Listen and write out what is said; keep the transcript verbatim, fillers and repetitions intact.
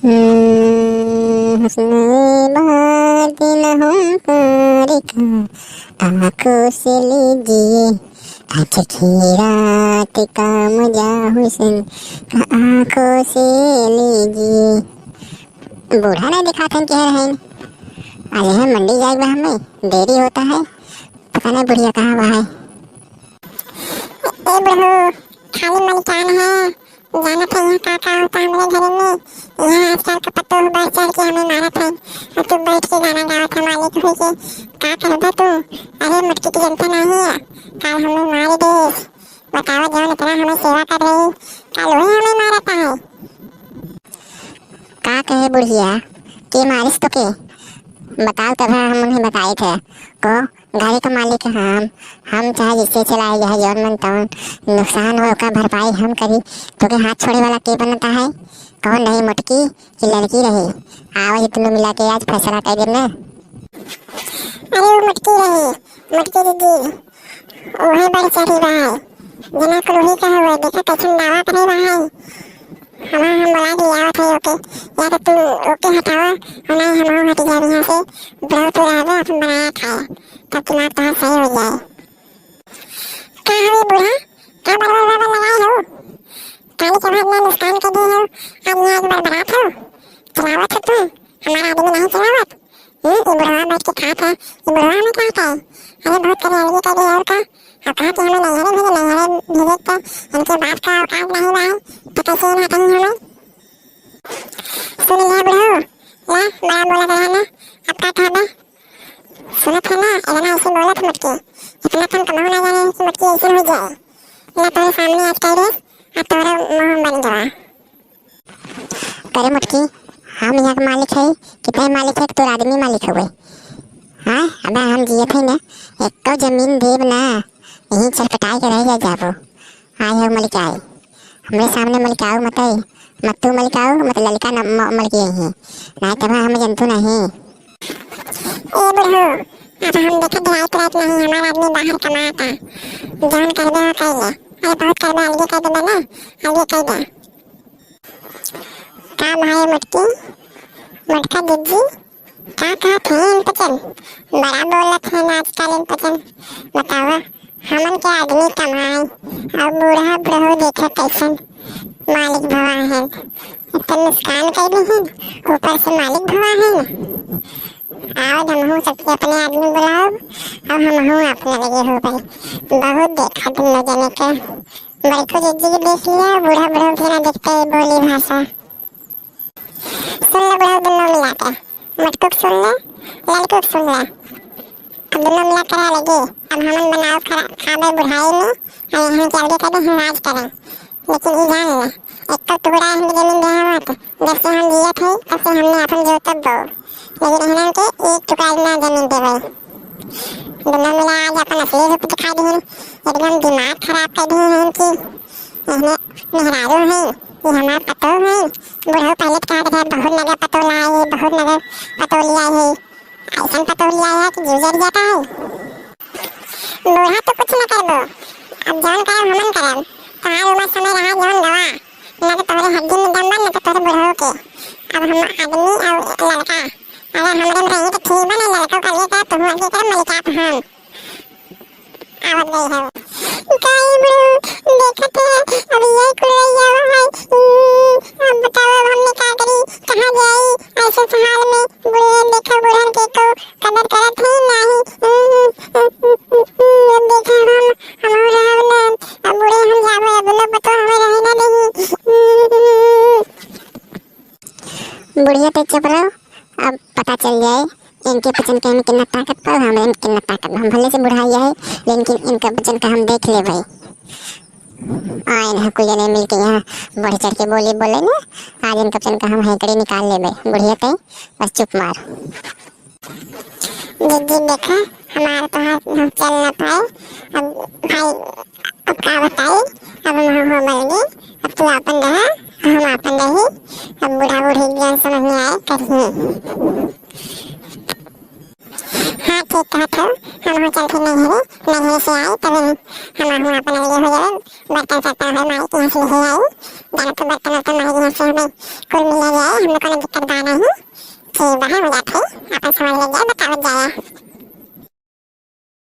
हम्म, हुस्न बातिन हम कार का आँखों से लीजिए, आज की रात का मजा हुस्न का आँखों से लीजिए। बूढ़ा नहीं दिखात हन, कह रहे हैं, आज हम मंडी जाए बा, हमें देरी होता है। पता नहीं बुढ़िया कहाँ बा है। ए बुढ़ऊ, खाली मलिकान है, जानत है यहाँ का का होता हमरे घरे में। यहाँ आजकल के पतोह बढ़ चढ़ के हमें मारत है, और तू बैठ के गाना गावत है मालिक होई के। का करबा तू? अरे मोटकी, तू जनता नहीं है, काल हमें मार देस। बतावा, जौन इतना हमें सेवा कर रही, काल वही हमें मारता है। का कहे बुढ़िया, के मारिस तोके? बताओ तब हम उन्हें बताइत है। को घरे का मालिक हम, हम चाहे जिससे चलाए, चाहे जौन मन तौन नुकसान हो, ओकर भरपाई हम करी। तोके हाथ छोड़े वाला के बनता है? कौन रही मोटकी कि लड़की रही? आवा जी, दोनों मिला के आज फैसला कर देब ना। अरे वो मोटकी रही, मोटकी दीदी, उहे बढ़ चढ़ी बा है। जना कुल उही का हुआ, देखा कैसन दावा करे बा है। हमार हम बोला दिया आवत है ओके, या तो तू ओके हटावा, और नहीं हम हट जाए यहाँ से। बुढ़ऊ तू रह जा, अपन बनाया खाए, तब दिमाग तोहार सही हो जाए। का हवे बूढ़ा, का बड़बड़ बड़बड़ लगाए हो? काली के भाग में नुकसान कर दिए हो, अब यहाँ एक बार बरात हो, चलावत हो तू, हमारा आदमी नहीं चलावत। हम्म, ये बुढ़वा बैठ के खात है, ये बुढ़वा हमें खात है। अरे बहुत करे अलगे कर दिए और का, अब कहा कि हमें नैहरे भेजे, नैहरे भेजे तो इनके बाप का औकात नहीं बा, तो कैसे यहाँ कहीं हमें? सुन लिया बुढ़ऊ, ला बड़ा बोला रहा ना, अब का खाबे? सुनत है ना, इतना ऐसे बोलत मोटकी, इतना तुम कमाओ ना जाने कि मोटकी ऐसे हो जाए। ना तोरे सामने आज कह रहे, अब तोरे मुंह बन गवा। करे मोटकी, हम यहाँ के मालिक है कि तय मालिक है कि तोर आदमी मालिक हुए? हाँ, अब हम जियत है ना, एको जमीन देब ना, यहीं छटपटाए के रह जा जाबो। आए हो मलिकाई, हमरे सामने मलिकाऊ मत आई, मत तू मलिकाऊ, मत ललिका न, म, मलिकी आई है, नहीं तब हम जंतु नहीं। ए बुढ़ऊ, अब हम देखत धराइत रात नहीं, हमार आदमी बाहर कमाता, जौन करबे हो कर ले। अरे बहुत करबे, अलगे कर देबे ना, अलगे कर दे। का भाई मोटकी, मोटका जिज्जी, का कहत है इन पचन? बड़ा बोलत है ना आजकल इन पचन। बतावा, हमन के आदमी कमाए और बूढ़ा बुढ़ऊ देखे कैसन मालिक भवा है। इतना नुकसान कर दी है, ऊपर से मालिक भवा है। आओ हमहू सबके अपने आदमी बुलाओ, अब हमहू अपने लगे हो गए। बहुत देखा दोनों जने के, बड़को जिज्जी के देख लिया, बूढ़ा बुढ़ऊ के ना देखते बोली भाषा। सुन ले बुढ़ऊ, दुनो मिला के, मोटकू के सुन ले, ललकू के सुन ले। अब दुनो मिला के रह लगे। अब हमन बनाओ खा-, खाबे बुढ़ाई में, और यहाँ के अलगे कर दे, हम राज करें। लेकिन ई जान ले, एक तो टुकड़ा हम जमीन दे हमार, जब से हम जियत है, तब से हमने अपन जोतब बो। लेकिन इन्हन के एक टुकड़ा ना जमीन देवे। दुनो मिला आज अपन असली रूप दिखा दिहन, एकदम दिमाग खराब कर दिहन इनकी। इन्हें मेहरारू हैं, ये हमार पतोह हैं। बुढ़ऊ पहले तो कहत रहे, "बहुत नगर पतोह लाए हैं, बहुत नगर पतोह ले आए हैं।" ऐसन पतोह ले आए हैं कि जीव जर जाता है। बूढ़ा तो कुछ न करबो, अब जौन करब हमन करब। तोहार उम्र समय रहा जौन गवा, न तो तोहरे हड्डी में दम बा, न तो तोहरे बुढ़ऊ के। अब हम आदमी और लड़का, अगर हमरे में रही तो ठीक बा, नहीं लड़का का लिए करब, तुहू आगे करब, मलिकात हम। आवत गई है। का ए बुढ़ऊ, देखत है, अब ये कुल रही आवा है। हम्म, अब बताओ, अब हमने का करी, कहाँ जाई? ऐसे हाल में बुढ़िया देखा, बूढ़न के को कदर करत है नहीं। हम्म, अब देखा हम, हम हो रहा ना, अब बूढ़े हम जाबो, अब लोग बताओ हमें रहे ना देही। बुढ़िया ते चुप रहो, अब पता चल जाए इनके पचन के हम कितना ताकत पाओ, हम इनके कितना ताकत बा। हम भले से बुढ़ाई है, लेकिन इनका पचन का हम देख ले भाई। आए ना कुल जने मिलके यहाँ बढ़ चढ़ के बोली बोले ना, आज इनका पचन का हम हैकड़ी निकाल लेबे। बुढ़िया ते बस चुप मार। दीदी देखा, हमारा तो हाथ हम चल ना पाए। अब भाई, अब का बताई, अब हम हो मर गए, अब तू आपन रहा, हम आपन रही। अब बूढ़ा बूढ़ी ज्ञान समझ में आए करिए। हाँ ठीक कहत हो, हम हो चलते नैहरे, नैहरे से आई तब हम हो अपन अगले हो जाए, बर्तन सर्तन हो माई के यहाँ से ले आई, जाना तो बर्तन वर्तन माई के यहाँ से हमें कुल मिल जाए, हम लोग को दिक्कत बा नहीं। ठीक बा, हम जाते, अपन समझ ले जाए, बतावत जाए।